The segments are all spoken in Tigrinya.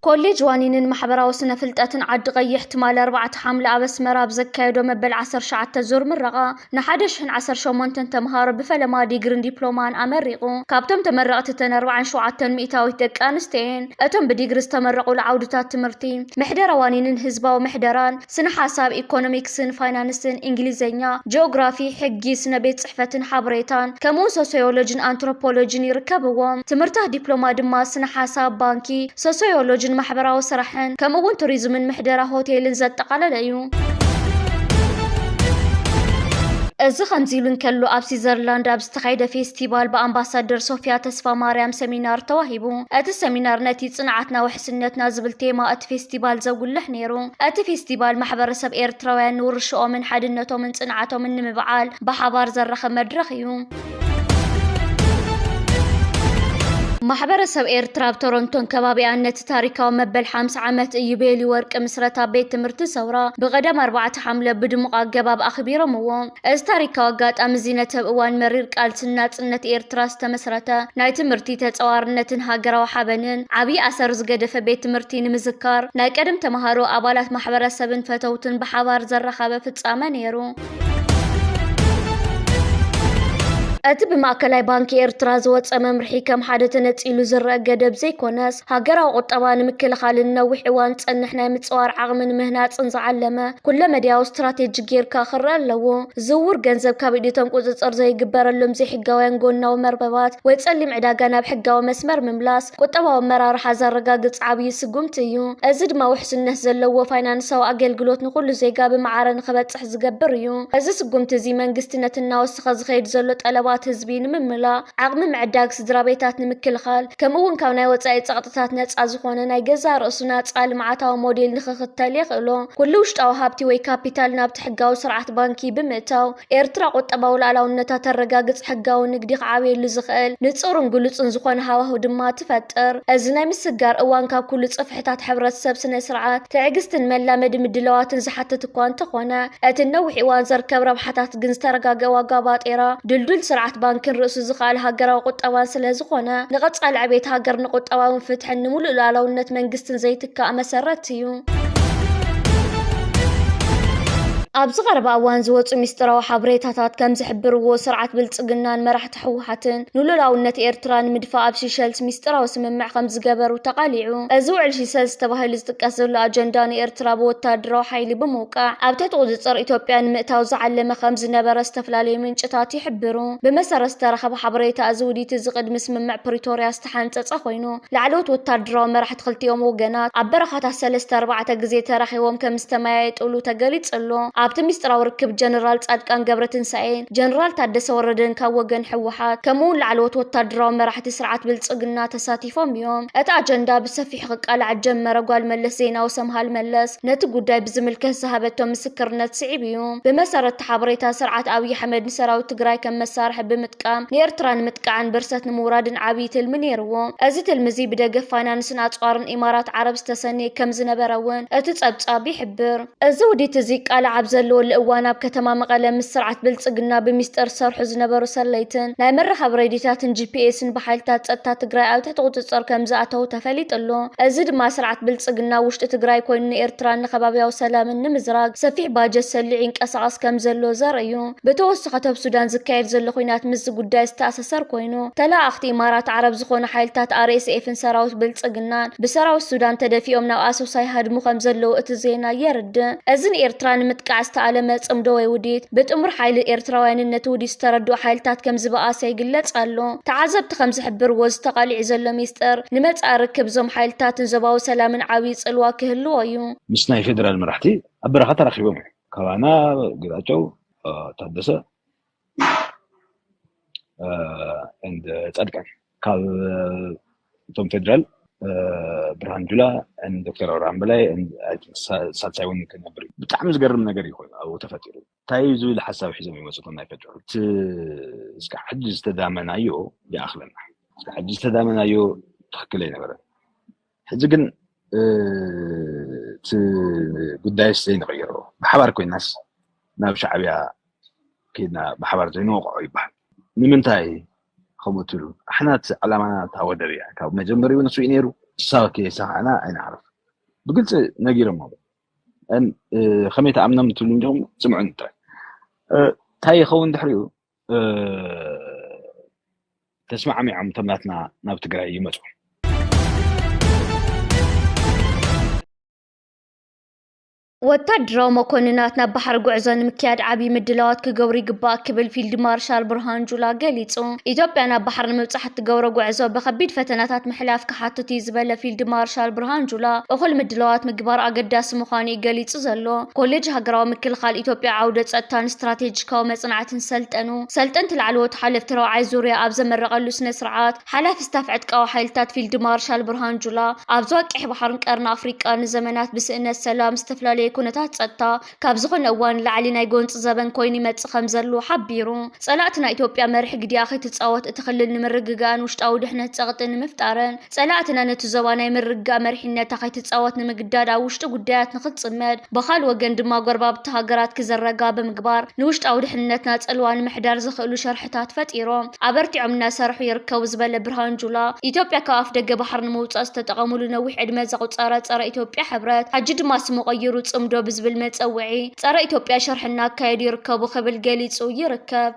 ኮሌጅ ዋኒንን ማሕበራዊ ስነ ፍልጠትን ዓዲ ቀይሕ ትማሊ ኣርባዕተ ሓምለ ኣብ ኣስመራ ኣብ ዘካየዶ መበል ዓሰርተ ትሽዓተ ዙር ምረቓ ንሓደ ሽሕን ዓሰርተ ሸሞንተን ተምሃሮ ብፈለማ ዲግሪን ዲፕሎማን ኣመሪቑ። ካብቶም ተመረቕቲ እተን ኣርባዓን ሸውዓተን ሚእታዊት ደቂ ኣንስትዮ እየን። እቶም ብዲግሪ ዝተመረቑሉ ዓውድታት ትምህርቲ ምሕደራ ዋኒንን ህዝባዊ ምሕደራን፣ ስነ ሓሳብ፣ ኢኮኖሚክስን ፋይናንስን፣ እንግሊዝኛ፣ ጂኦግራፊ፣ ሕጊ፣ ስነ ቤት ጽሕፈትን ሓበሬታን፣ ከምኡውን ሶሲዮሎጂን ኣንትሮፖሎጂን ይርከብዎም። ትምህርታት ዲፕሎማ ድማ ስነ ሓሳብ፣ ባንኪ፣ ሶሲዮሎጂን ማሕበራዊ ስራሕን፣ ከምኡውን ቱሪዝምን ምሕደራ ሆቴልን ዘጠቓለለ እዩ። እዚ ከምዚ ኢሉ እንከሎ፣ ኣብ ስዊዘርላንድ ኣብ ዝተኻየደ ፌስቲቫል ብኣምባሳደር ሶፊያ ተስፋ ማርያም ሰሚናር ተዋሂቡ። እቲ ሰሚናር ነቲ ጽንዓትና ውሕስነትና ዝብል ቴማ እቲ ፌስቲቫል ዘጉልሕ ነይሩ። እቲ ፌስቲቫል ማሕበረሰብ ኤርትራውያን ንውርሻኦምን ሓድነቶምን ጽንዓቶምን ንምብዓል ብሓባር ዘራኽብ መድረኽ እዩ። ማሕበረሰብ ኤርትራ ኣብ ቶሮንቶን ከባቢኣን ነቲ ታሪካዊ መበል ሓምሳ ዓመት ኢዮቤልዩ ወርቂ ምስረታ ቤት ትምህርቲ ሰውራ ብቐደም ኣርባዕተ ሓምለ ብድሙቕ ኣገባብ ኣኽቢሮምዎ። እዚ ታሪካዊ ኣጋጣሚ እዚ ነቲ ኣብ እዋን መሪር ቃልስን ናጽነት ኤርትራ ዝተመስረተ ናይ ትምህርቲ ተጸዋርነትን ሃገራዊ ሓበንን ዓብዪ ኣሰር ዝገደፈ ቤት ትምህርቲ ንምዝካር ናይ ቀደም ተምሃሮ፣ ኣባላት ማሕበረሰብን ፈተውትን ብሓባር ዘራኸበ ፍጻመ ነይሩ። እቲ ብማእከላይ ባንኪ ኤርትራ ዝወጸ መምርሒ ከም ሓደ ተነጺሉ ዝረአ ገደብ ዘይኮነስ፣ ሃገራዊ ቁጠባ ንምክልኻልን ነዊሕ እዋን ዝጸንሕ ናይ ምጽዋር ዓቕሚ ንምህናጽን ዝዓለመ ኩለመዳያዊ ስትራቴጂ ጌርካ ክረአ ኣለዎ። ዝውውር ገንዘብ ካብ ኢድቶም ቁጽጽር ዘይግበረሎም ዘይሕጋውያን ጎናዊ መርበባት ወይ ጸሊም ዕዳጋ ናብ ሕጋዊ መስመር ምምላስ፣ ቁጠባዊ ኣመራርሓ ዘረጋግጽ ዓብዪ ስጉምቲ እዩ። እዚ ድማ ውሕስነት ዘለዎ ፋይናንሳዊ ኣገልግሎት ንኹሉ ዜጋ ብማዕረ ንኽበጽሕ ዝገብር እዩ። እዚ ስጉምቲ እዚ መንግስቲ ነቲ እናወሰኸ ዝኸይድ ዘሎ ጠለባት ህዝቢ ንምምላእ፣ ዓቕሚ ምዕዳግ ስድራ ቤታት ንምክልኻል፣ ከምኡ እውን ካብ ናይ ወጻኢ ጸቕጥታት ነጻ ዝኾነ ናይ ገዛእ ርእሱ ናጻ ልምዓታዊ ሞዴል ንኽኽተል የኽእሎ። ኩሉ ውሽጣዊ ሃብቲ ወይ ካፒታል ናብቲ ሕጋዊ ስርዓት ባንኪ ብምእታው፣ ኤርትራ ቁጠባዊ ሉዓላውነታ ተረጋግጽ፣ ሕጋዊ ንግዲ ክዓብየሉ ዝኽእል ንጹርን ግሉጽን ዝኾነ ሃዋሁ ድማ ትፈጥር። እዚ ናይ ምስግጋር እዋን ካብ ኩሉ ጽፍሕታት ሕብረተሰብ ስነ ስርዓት፣ ትዕግስትን መላመዲ ምድላዋትን ዝሓትት እኳ እንተኾነ፣ እቲ ነዊሕ እዋን ዘርከብ ረብሓታት ግን ዝተረጋገ ዋጋ ባጤራ፣ ድልዱል ስርዓት ባንክን ርእሱ ዝኸኣለ ሃገራዊ ቁጠባን ስለ ዝኾነ፣ ንቐጻሊ ዕቤት ሃገር ንቁጠባውን ፍትሕን ንምሉእ ሉዓላውነት መንግስትን ዘይትካእ መሰረት እዩ። ኣብዚ ቀረባ እዋን ዝወጹ ሚስጥራዊ ሓበሬታታት ከም ዝሕብርዎ፣ ስርዓት ብልጽግናን መራሕቲ ህወሓትን ንሉዓላውነት ኤርትራ ንምድፋእ ኣብ ሲሸልስ ሚስጥራዊ ስምምዕ ከም ዝገበሩ ተቓሊዑ። እዚ ውዕል ሲሸልስ ተባሂሉ ዝጥቀስ ዘሎ ኣጀንዳ፣ ንኤርትራ ብወታደራዊ ሓይሊ ብምውቃዕ ኣብ ትሕቲ ቁጽጽር ኢትዮጵያ ንምእታው ዝዓለመ ከም ዝነበረ ዝተፈላለዩ ምንጭታት ይሕብሩ። ብመሰረት ዝተረኸበ ሓበሬታ፣ እዚ ውዲት እዚ ቅድሚ ስምምዕ ፕሪቶርያ ዝተሓንጸጸ ኮይኑ፣ ላዕለዎት ወታደራዊ መራሕቲ ክልቲኦም ወገናት ኣብ በረኻታት ሰለስተ ኣርባዕተ ግዜ ተራኺቦም ከም ዝተመያየጡሉ ተገሊጹ ኣሎ። ኣብቲ ሚስጥራዊ ርክብ ጀነራል ጻድቃን ገብረትንሳኤን ጀነራል ታደሰ ወረደን ካብ ወገን ህወሓት፣ ከምኡውን ላዕለዎት ወታደራዊ መራሕቲ ስርዓት ብልጽግና ተሳቲፎም እዮም። እቲ ኣጀንዳ ብሰፊሑ ክቃላዕ ዝጀመረ ጓል መለስ ዜናዊ ሰምሃል መለስ ነቲ ጉዳይ ብዝምልከት ዝሃበቶ ምስክርነት ስዒቡ እዩ። ብመሰረት እቲ ሓበሬታ፣ ስርዓት ኣብይ ኣሕመድ ንሰራዊት ትግራይ ከም መሳርሒ ብምጥቃም ንኤርትራ ንምጥቃዕን ብርሰት ንምውራድን ዓብዪ ትልሚ ነይርዎ። እዚ ትልሚ እዚ ብደገፍ ፋይናንስን ኣጽዋርን ኢማራት ዓረብ ዝተሰነየ ከም ዝነበረ እውን እቲ ጸብጻብ ይሕብር። እዚ ውዲት እዚ ይቃላዕ ኣብ ዘለወሉ እዋን፣ ኣብ ከተማ መቐለ ምስ ስርዓት ብልጽግና ብሚስጥር ዝሰርሑ ዝነበሩ ሰለይትን ናይ መራኸቢ ሬድዮታትን ጂ ፒ ኤስን ብሓይልታት ጸጥታ ትግራይ ኣብ ትሕቲ ቁጽጽር ከም ዝኣተዉ ተፈሊጡ ኣሎ። እዚ ድማ ስርዓት ብልጽግና ውሽጢ ትግራይ ኮይኑ ንኤርትራን ንከባቢያዊ ሰላምን ንምዝራግ ሰፊሕ ባጀት ሰሊዑ ይንቀሳቐስ ከም ዘሎ ዘርኢ እዩ። ብተወሰኸ፣ ኣብ ሱዳን ዝካየድ ዘሎ ኲናት ምስዚ ጉዳይ ዝተኣሳሰር ኮይኑ፣ ተለኣኣኽቲ ኢማራት ዓረብ ዝኾኑ ሓይልታት ኣር ኤስ ኤፍን ሰራዊት ብልጽግናን ብሰራዊት ሱዳን ተደፊኦም ናብ ኣሶሳ ይሃድሙ ከም ዘለዉ እቲ ዜና የርድእ። እዚ ንኤርትራ ንምጥቃዕ ዝተኣለመ ጽምዶ ወይ ውዲት፣ ብጥሙር ሓይሊ ኤርትራውያንን ነቲ ውዲት ዝተረድኡ ሓይልታት ከም ዝበኣሰ ይግለጽ ኣሎ። ተዓዘብቲ ከም ዝሕብርዎ፣ ዝተቓሊዑ ዘሎ ሚስጥር ንመጻኢ ርክብ እዞም ሓይልታትን ዞባዊ ሰላምን ዓብዪ ጽልዋ ክህልዎ እዩ። ምስ ናይ ፌደራል መራሕቲ ኣብ በረኻ ተራኺቦም እዮም። ካባና፣ ጌታቸው፣ እ፣ ታደሰ፣ እ፣ ኤንድ ጻድቃን፣ ካብ፣ እ፣ እቶም ፌደራል፣ እ፣ ብርሃን ጁላ፣ ኤንድ ዶክተር ኣብርሃም በላይ፣ ኤንድ፣ ኣይ ቲንክ፣ ሳ-፣ ሳልሳይ እውን ክነብር እዩ። ብጣዕሚ ዝገርም ነገር እዩ ኮይኑ ኣብኡ ተፈጢሩ። እንታይ እዩ ዝብል ሓሳብ ሒዞም ይመጹ እቶም ናይ ፌደራል? እቲ እስካብ ሕጂ ዝተዳመናዮ ይኣኽለና። እስካብ ሕጂ ዝተዳመናዮ ትኽክል ኣይነበረን። ሕጂ ግን፣ እ፣ እቲ ጉዳይስ ዘይንቕይሮ፣ ብሓባር ኮይናስ ናብ ሻዕብያ ከይድና ብሓባር ዘይንወቕዖ ይበሃል። ንምንታይ ከምኡ ትብሉ? ኣሕና እቲ ዕላማና እታ ወደብ እያ። ካብ መጀመሪኡ ንሱ እዩ ነይሩ። ሳኪ ሰሓና ኣይንዓርፍ። ብግልፂ ነጊሮም። ከመይ ተኣምኖም ትብሉ እንዲኹም? ስምዑ እንታይ እንታይ ይኸውን ድሕሪኡ? ተስማዕሚዖም ተምናትና ናብ ትግራይ ይመፁ። ወታደራዊ መኮንናት ናብ ባሕሪ ጉዕዞ ንምክያድ ዓብዪ ምድላዋት ክገብሩ ይግባእ ክብል ፊልድ ማርሻል ብርሃን ጁላ ገሊጹ። ኢትዮጵያ ናብ ባሕሪ ንምብጻሕ እትገብሮ ጉዕዞ ብኸቢድ ፈተናታት ምሕላፍ ክሓትት እዩ ዝበለ ፊልድ ማርሻል ብርሃን ጁላ፣ እኹል ምድላዋት ምግባር ኣገዳሲ ምዃኑ እዩ ገሊጹ ዘሎ። ኮሌጅ ሃገራዊ ምክልኻል ኢትዮጵያ ዓውደ ጸጥታን ስትራቴጂካዊ መጽናዕትን ሰልጠኑ ሰልጠንቲ ላዕለዎት ሓለፍቲ ራብዓይ ዙርያ ኣብ ዘመረቐሉ ስነ ስርዓት፣ ሓላፊ ስታፍ ዕጥቃዊ ሓይልታት ፊልድ ማርሻል ብርሃን ጁላ፣ ኣብ ዞባ ቀይሕ ባሕርን ቀርኒ ኣፍሪቃ ንዘመናት ብስእነት ሰላም፣ ዝተፈላለየ ኩነታት ጸጥታ ካብ ዝኾነ እዋን ንላዕሊ ናይ ጎንፂ ዘበን ኮይኑ ይመጽእ ከም ዘሎ ሓቢሩ። ጸላእትና ኢትዮጵያ መሪሕ ግዲኣ ከይትጻወት እቲ ክልል ንምርግጋእን ውሽጣዊ ድሕነት ጸቕጢ ንምፍጣርን ጸላእትና ነቲ ዞባ ናይ ምርግጋእ መሪሕነታ ከይትጻወት ንምግዳድ ኣብ ውሽጢ ጉዳያት ንክትጽመድ፣ ብኻል ወገን ድማ ጎረባብቲ ሃገራት ክዘረጋ ብምግባር ንውሽጣዊ ድሕንነትና ጽልዋ ንምሕዳር ዝኽእሉ ሸርሕታት ፈጢሮም ኣበርቲዖም እናሰርሑ ይርከቡ ዝበለ ብርሃን ጁላ፣ ኢትዮጵያ ካብ ኣፍ ደገ ባሕሪ ንምውጻእ ዝተጠቐሙሉ ነዊሕ ዕድመ ዘቑጸረ ጸረ ኢትዮጵያ ሕብረት፣ ሕጂ ድማ ስሙ ቀይሩ ጽምዶ ብዝብል መጸውዒ ጸረ ኢትዮጵያ ሸርሒ እናካየዱ ይርከቡ ክብል ገሊጹ ይርከብ።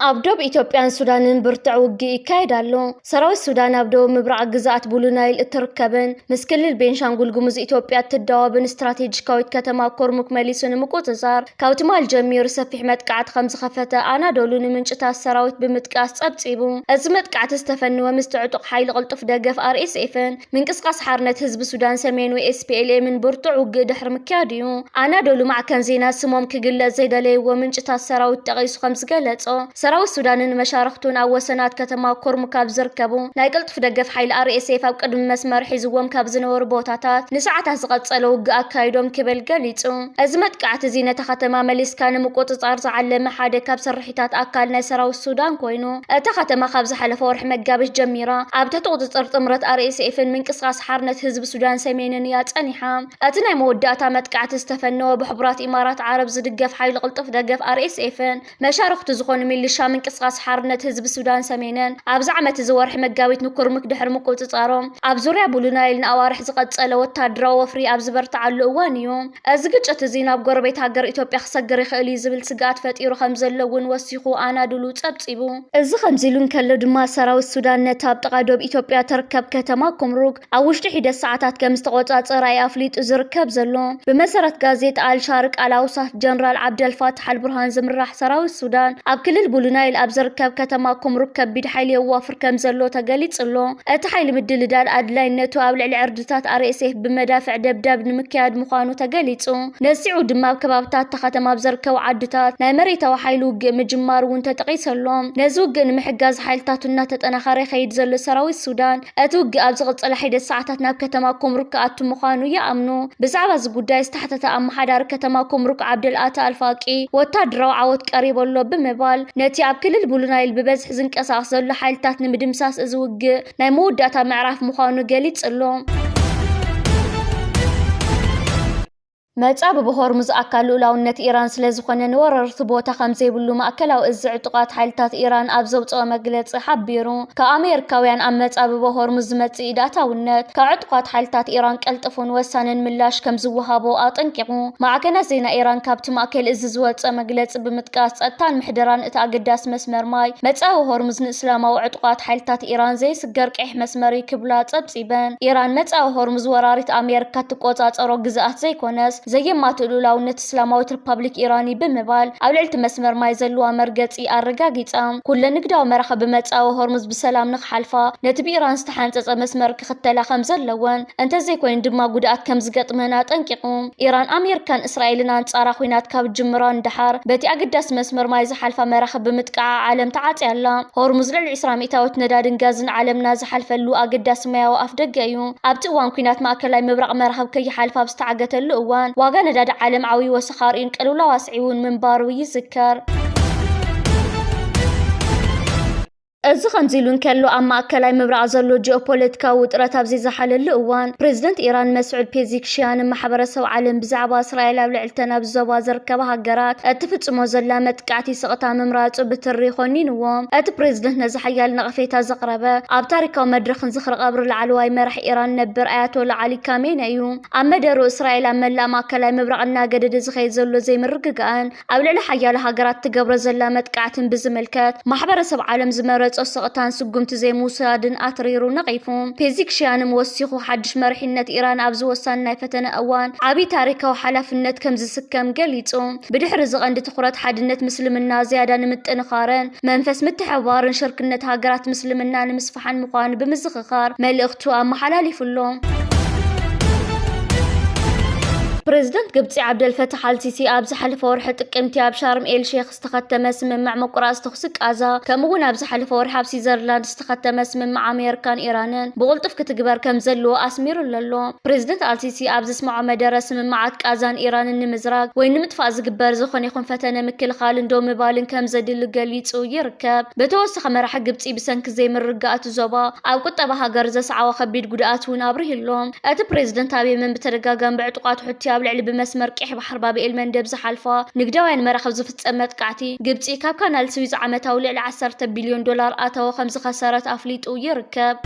ኣብ ዶብ ኢትዮጵያን ሱዳንን ብርቱዕ ውግእ ይካየድ ኣሎ። ሰራዊት ሱዳን ኣብ ደቡብ ምብራቕ ግዝኣት ብሉ ናይል እትርከብን ምስ ክልል ቤንሻንጉል ጉሙዝ ኢትዮጵያ እትዳወብን ስትራቴጂካዊት ከተማ ኮርሙክ መሊሱ ንምቁጽጻር ካብ ትማል ጀሚሩ ሰፊሕ መጥቃዕቲ ከም ዝኸፈተ ኣናዶሉ ንምንጭታት ሰራዊት ብምጥቃስ ጸብጺቡ። እዚ መጥቃዕቲ ዝተፈነወ ምስቲ ዕጡቕ ሓይሊ ቅልጡፍ ደገፍ ኣርኤስኤፍን ምንቅስቃስ ሓርነት ህዝቢ ሱዳን ሰሜን ወይ ኤስፒኤልኤምን ብርቱዕ ውግእ ድሕሪ ምክያዱ እዩ። ኣናዶሉ ማዕከን ዜና ስሞም ክግለጽ ዘይደለይዎ ምንጭታት ሰራዊት ጠቒሱ ከም ዝገለጾ፣ ሰራዊት ሱዳንን መሻርኽቱን ኣብ ወሰናት ከተማ ኮርሙክ ኣብ ዝርከቡ ናይ ቅልጡፍ ደገፍ ሓይሊ ኣርኤስኤፍ ኣብ ቅድሚ መስመር ሒዝዎም ካብ ዝነበሩ ቦታታት ንሰዓታት ዝቐጸለ ውግእ ኣካይዶም ክብል ገሊጹ። እዚ መጥቃዕቲ እዚ ነታ ከተማ መሊስካ ንምቁጽጻር ዝዓለመ ሓደ ካብ ስርሒታት ኣካል ናይ ሰራዊት ሱዳን ኮይኑ፣ እታ ከተማ ካብ ዝሓለፈ ወርሒ መጋቢት ጀሚራ ኣብ ትሕቲ ቁጽጽር ጥምረት ኣርኤስኤፍን ምንቅስቃስ ሓርነት ህዝቢ ሱዳን ሰሜንን እያ ጸኒሓ። እቲ ናይ መወዳእታ መጥቃዕቲ ዝተፈነወ ብሕቡራት ኢማራት ዓረብ ዝድገፍ ሓይሊ ቅልጡፍ ደገፍ ኣርኤስኤፍን መሻርኽቱ ዝኾኑ ሚሊሻ ምንቅስቃስ ሓርነት ህዝቢ ሱዳን ሰሜንን ኣብዚ ዓመት እዚ ወርሒ መጋቢት ንኩርሙክ ድሕሪ ምቁጽጻሮም ኣብ ዙርያ ብሉ ናይል ንኣዋርሕ ዝቐጸለ ወታደራዊ ወፍሪ ኣብ ዝበርትዓሉ እዋን እዩ። እዚ ግጭት እዚ ናብ ጎረቤት ሃገር ኢትዮጵያ ክሰግር ይኽእል እዩ ዝብል ስግኣት ፈጢሩ ከም ዘሎ እውን ወሲኹ ኣናዱሉ ጸብጺቡ። እዚ ከምዚ ኢሉ እንከሎ ድማ ሰራዊት ሱዳን ነታ ኣብ ጥቓ ዶብ ኢትዮጵያ ትርከብ ከተማ ኩምሩክ ኣብ ውሽጢ ሒደት ሰዓታት ከም ዝተቖጻጸራ እዩ ኣፍሊጡ ዝርከብ ዘሎ። ብመሰረት ጋዜጣ ኣልሻርቅ ኣልኣውሳት ጀነራል ዓብደልፋታሕ ኣልቡርሃን ዝምራሕ ሰራዊት ሱዳን ኣብ ክልል ብሉ ናይል ኣብ ዝርከብ ከተማ ኩምሩክ ከቢድ ሓይሊ የዋፍር ከም ዘሎ ተገሊጹ ኣሎ። እቲ ሓይሊ ምድልዳል ኣድላይነቱ ኣብ ልዕሊ ዕርድታት ኣርኤስኤፍ ብመዳፍዕ ደብዳብ ንምክያድ ምዃኑ ተገሊጹ። ነዚዑ ድማ ኣብ ከባብታት እታ ከተማ ኣብ ዝርከቡ ዓድታት ናይ መሬታዊ ሓይሊ ውግእ ምጅማሩ እውን ተጠቒሱ ኣሎ። ነዚ ውግእ ንምሕጋዝ ሓይልታቱ እናተጠናኸረ ይኸይድ ዘሎ ሰራዊት ሱዳን፣ እቲ ውግእ ኣብ ዝቕጽላ ሒደት ሰዓታት ናብ ከተማ ኩምሩክ ክኣቱ ምዃኑ ይኣምኑ። ብዛዕባ እዚ ጉዳይ ዝተሓተተ ኣመሓዳሪ ከተማ ኩምሩክ ዓብደልኣቲ ኣልፋቂ፣ ወታደራዊ ዓወት ቀሪቡ ኣሎ ብምባል፣ ነቲ ኣብ ክልል ብሉ ናይል ብበዝሒ ዝንቀሳቐስ ዘሎ ሓይልታት ንምድምሳስ እዚ ውግእ ናይ መወዳእታ ምዕራፍ ምዃኑ ገሊጹ ኣሎ። መጻብብ ሆርሙዝ ኣካል ልኡላውነት ኢራን ስለ ዝኾነ ንወረርቲ ቦታ ከም ዘይብሉ ማእከላዊ እዚ ዕጡቓት ሓይልታት ኢራን ኣብ ዘውጽኦ መግለጺ ሓቢሩ። ካብ ኣሜሪካውያን ኣብ መጻብብ ሆርሙዝ ዝመጽእ ኢድ ኣእታውነት ካብ ዕጡቓት ሓይልታት ኢራን ቀልጥፉን ወሳንን ምላሽ ከም ዝወሃቦ ኣጠንቂቑ። ማዕከናት ዜና ኢራን ካብቲ ማእከል እዚ ዝወጸ መግለጺ ብምጥቃስ ጸጥታን ምሕደራን እቲ ኣገዳሲ መስመር ማይ መጻብብ ሆርሙዝ ንእስላማዊ ዕጡቓት ሓይልታት ኢራን ዘይስገር ቀይሕ መስመር እዩ ክብላ ጸብጺበን። ኢራን መጻብብ ሆርሙዝ ወራሪት ኣሜሪካ ትቆጻጸሮ ግዝኣት ዘይኮነስ ዘየማትእ ልኡላውነት እስላማዊት ሪፓብሊክ ኢራን እዩ ብምባል ኣብ ልዕሊ እቲ መስመር ማይ ዘለዋ መርገጺ ኣረጋጊጻ። ኩለን ንግዳዊ መራኽብ ብመጻብብ ሆርሙዝ ብሰላም ንኽሓልፋ ነቲ ብኢራን ዝተሓንጸጸ መስመር ክኽተላ ከም ዘለወን እንተዘይኮይኑ ድማ ጉድኣት ከም ዝገጥመን ኣጠንቂቑ። ኢራን ኣሜሪካን እስራኤልን ኣንጻራ ኹናት ካብ ጅምራ ንደሓር በቲ ኣገዳሲ መስመር ማይ ዝሓልፋ መራኽብ ብምጥቃዕ ዓለም ተዓጽያ ኣላ። ሆርሙዝ ልዕሊ ዕስራ ሚእታዊት ነዳድን ጋዝን ዓለምና ዝሓልፈሉ ኣገዳሲ ማያዊ ኣፍደገ እዩ። ኣብቲ እዋን ኲናት ማእከላይ ምብራቕ መራኽብ ከይሓልፋ ኣብ ዝተዓገተሉ እዋን ዋጋ ነዳዲ ዓለም ዓብዪ ወሰኽ ኣርእዩን ቅልውላው ኣስዒቡን ምንባሩ ይዝከር። እዚ ከምዚ ኢሉ እንከሎ፣ ኣብ ማእከላይ ምብራቕ ዘሎ ጂኦፖለቲካዊ ውጥረት ኣብ ዘይዘሓለሉ እዋን፣ ፕሬዝደንት ኢራን መስዑድ ፔዚክሽያን ንማሕበረሰብ ዓለም ብዛዕባ እስራኤል ኣብ ልዕልተን ኣብ ዞባ ዝርከባ ሃገራት እትፍጽሞ ዘላ መጥቃዕቲ ስቕታ ምምራጹ ብትሪ ኮኒንዎ። እቲ ፕሬዝደንት ነዚ ሓያል ነቐፌታ ዘቕረበ፣ ኣብ ታሪካዊ መድረኽን ዝኽሪ ቀብሪ ላዕለዋይ መራሕ ኢራን ነበር ኣያቶላ ዓሊ ካሜነ እዩ። ኣብ መደሩ፣ እስራኤል ኣብ መላእ ማእከላይ ምብራቕ እናገደደ ዝኸይድ ዘሎ ዘይምርግጋእን ኣብ ልዕሊ ሓያሎ ሃገራት ትገብሮ ዘላ መጥቃዕትን ብዝምልከት፣ ማሕበረሰብ ዓለም ዝመረጾ ስቕታን ስጉምቲ ዘይምውሳድን ኣትሪሩ ነቒፉ። ፔዚክሽያንም ወሲኹ፣ ሓድሽ መሪሕነት ኢራን ኣብዚ ወሳኒ ናይ ፈተነ እዋን ዓቢ ታሪካዊ ሓላፍነት ከም ዝስከም ገሊጹ። ብድሕሪ እዚ ቀንዲ ትኹረት ሓድነት ምስልምና ዝያዳ ንምጥንኻርን መንፈስ ምትሕብባርን ሽርክነት ሃገራት ምስልምና ንምስፋሕን ምዃኑ ብምዝኽኻር መልእኽቱ ኣመሓላሊፉ ኣሎ። ፕሬዝደንት ግብጺ ዓብደልፈታሕ ኣልሲሲ ኣብ ዝሓለፈ ወርሒ ጥቅምቲ ኣብ ሻርም ኤል ሼክ ዝተኸተመ ስምምዕ ምቁራጽ ተኹሲ ቃዛ፣ ከምኡ እውን ኣብ ዝሓለፈ ወርሒ ኣብ ስዊዘርላንድ ዝተኸተመ ስምምዕ ኣሜሪካን ኢራንን ብቕልጡፍ ክትግበር ከም ዘለዎ ኣስሚሩሉ ኣሎ። ፕሬዝደንት ኣልሲሲ ኣብ ዘስምዖ መደረ፣ ስምምዓት ቃዛን ኢራንን ንምዝራግ ወይ ንምጥፋእ ዝግበር ዝኾነ ይኹን ፈተነ ምክልኻልን ደው ምባልን ከም ዘድሊ ገሊጹ ይርከብ። ብተወሳኺ፣ መራሒ ግብጺ ብሰንኪ ዘይምርግጋእ እቲ ዞባ ኣብ ቁጠባ ሃገር ዘስዓቦ ከቢድ ጉድኣት እውን ኣብሪሁ ኣሎ። እቲ ፕሬዝደንት ኣብ የመን ብተደጋጋሚ ብዕጡቓት ሑቲ ኣብ ልዕሊ ብመስመር ቀይሕ ባሕሪ ባብ ኤል መንደብ ዝሓልፋ ንግዳውያን መራኽብ ዝፍጸም መጥቃዕቲ፣ ግብጺ ካብ ካናል ስዊዝ ዓመታዊ ልዕሊ ዓሰርተ ቢልዮን ዶላር ኣታዊ ከም ዝኸሰረት ኣፍሊጡ ይርከብ።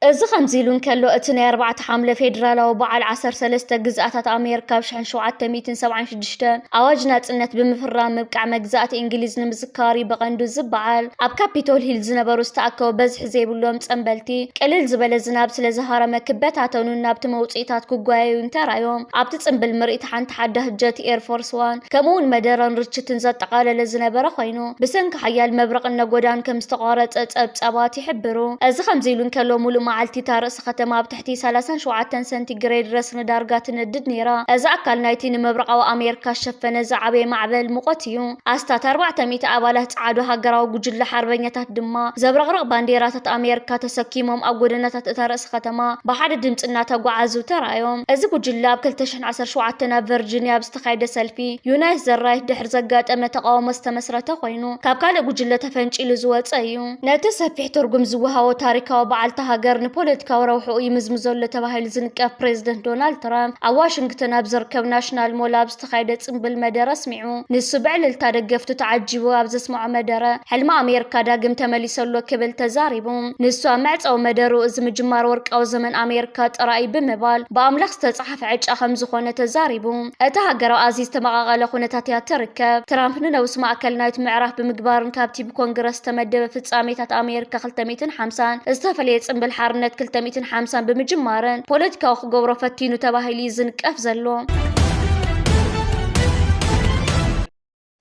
እዚ ከምዚ ኢሉ እንከሎ፣ እቲ ናይ ኣርባዕተ ሓምለ ፌዴራላዊ በዓል ዓሰርተ ሰለስተ ግዝኣታት ኣሜሪካ ኣብ ሽሕን ሸውዓተ ሚእትን ሰብዓን ሽዱሽተን ኣዋጅ ናጽነት ብምፍራም ምብቃዕ መግዛእቲ እንግሊዝ ንምዝካር እዩ ብቐንዱ ዝበዓል። ኣብ ካፒቶል ሂል ዝነበሩ ዝተኣከቡ በዝሒ ዘይብሎም ጸንበልቲ፣ ቅልል ዝበለ ዝናብ ስለ ዝሃረመ ክበታተኑን ናብቲ መውጽኢታት ክጓየዩን ተራእዮም። ኣብቲ ጽምብል ምርኢት ሓንቲ ሓዳስ ጀት ኤር ፎርስ ዋን፣ ከምኡውን መደረን ርችትን ዘጠቓለለ ዝነበረ ኮይኑ፣ ብሰንኪ ሓያል መብረቕን ነጎዳን ከም ዝተቋረጸ ጸብጻባት ይሕብሩ። እዚ ከምዚ ኢሉ እንከሎ፣ ሙሉእ መዓልቲ እታ ርእሲ ከተማ ኣብ ትሕቲ ሰላሳን ሸውዓተን ሰንቲግሬድ ረስኒ ዳርጋ ትነድድ ነይራ። እዚ ኣካል ናይቲ ንምብራቓዊ ኣሜሪካ ዝሸፈነ ዝዓበየ ማዕበል ሙቐት እዩ። ኣስታት ኣርባዕተ ሚእቲ ኣባላት ጸዓዱ ሃገራዊ ጉጅለ ሓርበኛታት ድማ ዘብረቕርቕ ባንዴራታት ኣሜሪካ ተሰኪሞም ኣብ ጎደናታት እታ ርእሲ ከተማ ብሓደ ድምጺ እናተጓዓዙ ተራእዮም። እዚ ጉጅለ ኣብ ክልተ ሽሕን ዓሰርተ ሸውዓተን ኣብ ቨርጂኒያ ኣብ ዝተኻየደ ሰልፊ ዩናይት ዘ ራይት ድሕሪ ዘጋጠመ ተቓውሞ ዝተመስረተ ኮይኑ፣ ካብ ካልእ ጉጅለ ተፈንጪሉ ዝወጸ እዩ። ነቲ ሰፊሕ ትርጉም ዝወሃቦ ታሪካዊ በዓልቲ ሃገር ንፖለቲካዊ ረብሕኡ ይምዝምዞ ኣሎ ተባሂሉ ዝንቀፍ ፕሬዝደንት ዶናልድ ትራምፕ፣ ኣብ ዋሽንግተን ኣብ ዝርከብ ናሽናል ሞል ኣብ ዝተኻየደ ጽምብል መደረ ኣስሚዑ። ንሱ ብዕልልታ ደገፍቱ ተዓጂቡ ኣብ ዘስምዖ መደረ፣ ሕልሚ ኣሜሪካ ዳግም ተመሊሱ ኣሎ ክብል ተዛሪቡ። ንሱ ኣብ መዕጸዊ መደሩ፣ እዚ ምጅማር ወርቃዊ ዘመን ኣሜሪካ ጥራይ ብምባል፣ ብኣምላኽ ዝተጻሕፈ ዕጫ ከም ዝኾነ ተዛሪቡ። እታ ሃገር ኣብ ኣዝዩ ዝተመቓቐለ ኩነታት እያ ትርከብ። ትራምፕ ንነብሱ ማእከል ናይቲ ምዕራፍ ብምግባርን ካብቲ ብኮንግረስ ዝተመደበ ፍጻሜታት ኣሜሪካ ክልተ ሚእትን ሓምሳን ዝተፈለየ ጽምብል ሓርነት ክልተ ሚእትን ሓምሳን ብምጅማርን ፖለቲካዊ ክገብሮ ፈቲኑ ተባሂሉ እዩ ዝንቀፍ ዘሎ።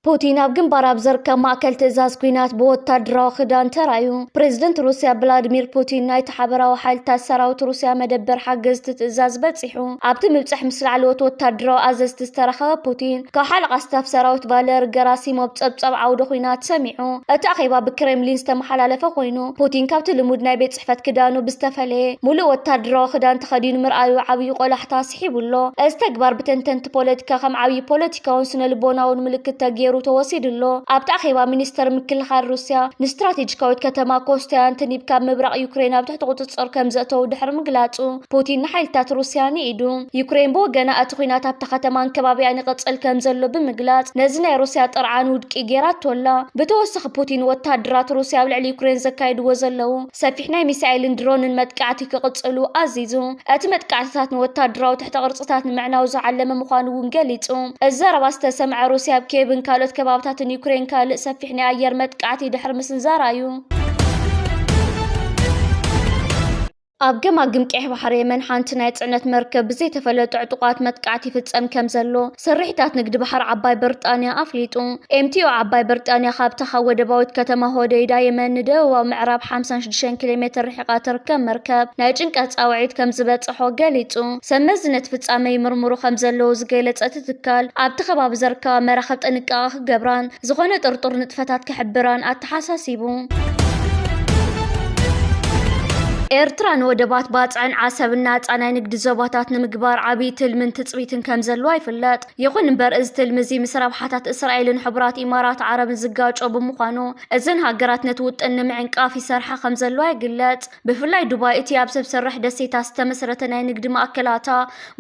ፑቲን ኣብ ግንባር ኣብ ዝርከብ ማእከል ትእዛዝ ኲናት ብወታደራዊ ክዳን ተራእዩ። ፕሬዝደንት ሩስያ ቭላድሚር ፑቲን፣ ናይቲ ሓበራዊ ሓይልታት ሰራዊት ሩስያ መደበር ሓገዝቲ ትእዛዝ በጺሑ። ኣብቲ ምብጻሕ ምስ ላዕለዎት ወታደራዊ ኣዘዝቲ ዝተራኸበ ፑቲን፣ ካብ ሓለቓ ስታፍ ሰራዊት ቫለሪ ገራሲሞቭ ጸብጻብ ዓውደ ኲናት ሰሚዑ። እቲ ኣኼባ ብክሬምሊን ዝተመሓላለፈ ኮይኑ፣ ፑቲን ካብቲ ልሙድ ናይ ቤት ጽሕፈት ክዳኑ ብዝተፈለየ፣ ሙሉእ ወታደራዊ ክዳን ተኸዲኑ ምርኣዩ ዓብዪ ቆላሕታ ስሒቡ ኣሎ። እዚ ተግባር ብተንተንቲ ፖለቲካ ከም ዓብዪ ፖለቲካውን ስነ ልቦናውን ምልክት ተገይሩ ተወሲዱ ኣሎ። ኣብቲ ኣኼባ፣ ሚኒስተር ምክልኻል ሩስያ ንስትራቴጂካዊት ከተማ ኮስታያንትኒቭ ካብ ምብራቕ ዩክሬን ኣብ ትሕቲ ቁጽጽር ከም ዘእተዉ ድሕሪ ምግላጹ፣ ፑቲን ንሓይልታት ሩስያ ንኢዱ። ዩክሬን ብወገና፣ እቲ ኲናት ኣብታ ከተማን ከባቢኣን ይቕጽል ከም ዘሎ ብምግላጽ፣ ነዚ ናይ ሩስያ ጥርዓን ውድቂ ገይራቶ ኣላ። ብተወሳኺ፣ ፑቲን ወታደራት ሩስያ ኣብ ልዕሊ ዩክሬን ዘካይድዎ ዘለዉ ሰፊሕ ናይ ሚሳኤልን ድሮንን መጥቃዕቲ ክቕጽሉ ኣዚዙ። እቲ መጥቃዕትታት ንወታደራዊ ትሕተ ቅርጽታት ንምዕናው ዝዓለመ ምዃኑ እውን ገሊጹ። እዚ ዘረባ ዝተሰምዐ፣ ሩስያ ኣብ ኪየቭን ካልኦት ከባብታትን ዩክሬን ካልእ ሰፊሕ ናይ ኣየር መጥቃዕቲ ድሕሪ ምስንዛራ እዩ። ኣብ ገማግም ቀይሕ ባሕሪ የመን፣ ሓንቲ ናይ ጽዕነት መርከብ ብዘይተፈለጡ ዕጡቓት መጥቃዕቲ ይፍጸም ከም ዘሎ ስርሒታት ንግዲ ባሕሪ ዓባይ ብሪጣንያ ኣፍሊጡ። ኤምቲኦ ዓባይ ብሪጣንያ፣ ካብታ ካብ ወደባዊት ከተማ ሆደይዳ የመን ንደቡባዊ ምዕራብ ሓምሳን ሽዱሽተን ኪሎ ሜትር ርሒቓ ትርከብ መርከብ፣ ናይ ጭንቀት ጻውዒት ከም ዝበጽሖ ገሊጹ። ሰብ መዚ ነቲ ፍጻመ ይምርምሩ ከም ዘለዉ ዝገለጸ እቲ ትካል፣ ኣብቲ ከባቢ ዘርከባ መራኽብ ጥንቃቐ ክገብራን ዝኾነ ጥርጡር ንጥፈታት ክሕብራን ኣተሓሳሲቡ። ኤርትራ ንወደባት ባጽዕን ዓሰብን ናጻ ናይ ንግዲ ዞባታት ንምግባር ዓብዪ ትልምን ትጽቢትን ከም ዘለዋ ይፍለጥ። ይኹን እምበር፣ እዚ ትልሚ እዚ ምስ ረብሓታት እስራኤልን ሕቡራት ኢማራት ዓረብን ዝጋጮ ብምዃኑ፣ እዘን ሃገራት ነቲ ውጥን ንምዕንቃፍ ይሰርሓ ከም ዘለዋ ይግለጽ። ብፍላይ ዱባይ፣ እቲ ኣብ ሰብ ሰራሕ ደሴታት ዝተመስረተ ናይ ንግዲ ማእከላታ፣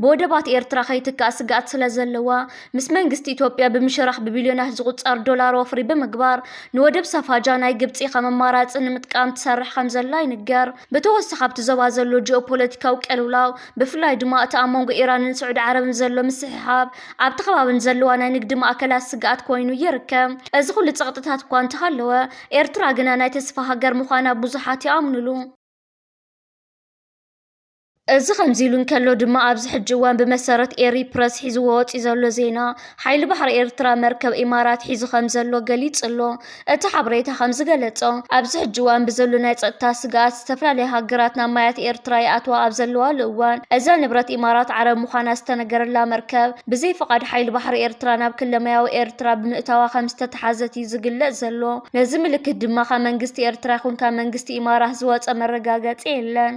ብወደባት ኤርትራ ከይትካእ ስግኣት ስለ ዘለዋ፣ ምስ መንግስቲ ኢትዮጵያ ብምሽራሕ ብቢልዮናት ዝቑጸር ዶላር ወፍሪ ብምግባር፣ ንወደብ ሳፋጃ ናይ ግብጺ ከም ኣማራጺ ንምጥቃም ትሰርሕ ከም ዘላ ይንገር። ብተወሳኺ፣ ኣብቲ ዞባ ዘሎ ጂኦፖለቲካዊ ቅልውላው፣ ብፍላይ ድማ እቲ ኣብ መንጎ ኢራንን ስዑዲ ዓረብን ዘሎ ምስሕሓብ፣ ኣብቲ ከባቢ ንዘለዋ ናይ ንግዲ ማእከላት ስግኣት ኮይኑ ይርከብ። እዚ ኩሉ ጸቕጥታት እኳ እንተሃለወ፣ ኤርትራ ግና ናይ ተስፋ ሃገር ምዃና ብዙሓት ይኣምኑሉ። እዚ ከምዚ ኢሉ እንከሎ ድማ፣ ኣብዚ ሕጂ እዋን ብመሰረት ኤሪ ፕረስ ሒዝዎ ወፂኡ ዘሎ ዜና፣ ሓይሊ ባሕሪ ኤርትራ መርከብ ኢማራት ሒዙ ከም ዘሎ ገሊጹ ኣሎ። እቲ ሓበሬታ ከም ዝገለጾ፣ ኣብዚ ሕጂ እዋን ብዘሎ ናይ ጸጥታ ስግኣት፣ ዝተፈላለያ ሃገራት ናብ ማያት ኤርትራ ይኣትዋ ኣብ ዘለዋሉ እዋን፣ እዛ ንብረት ኢማራት ዓረብ ምዃና ዝተነገረላ መርከብ፣ ብዘይ ፍቓድ ሓይሊ ባሕሪ ኤርትራ ናብ ክለማያዊ ኤርትራ ብምእታዋ ከም ዝተተሓዘት እዩ ዝግለጽ ዘሎ። ነዚ ምልክት ድማ ካብ መንግስቲ ኤርትራ ይኹን ካብ መንግስቲ ኢማራት ዝወጸ መረጋገጺ የለን።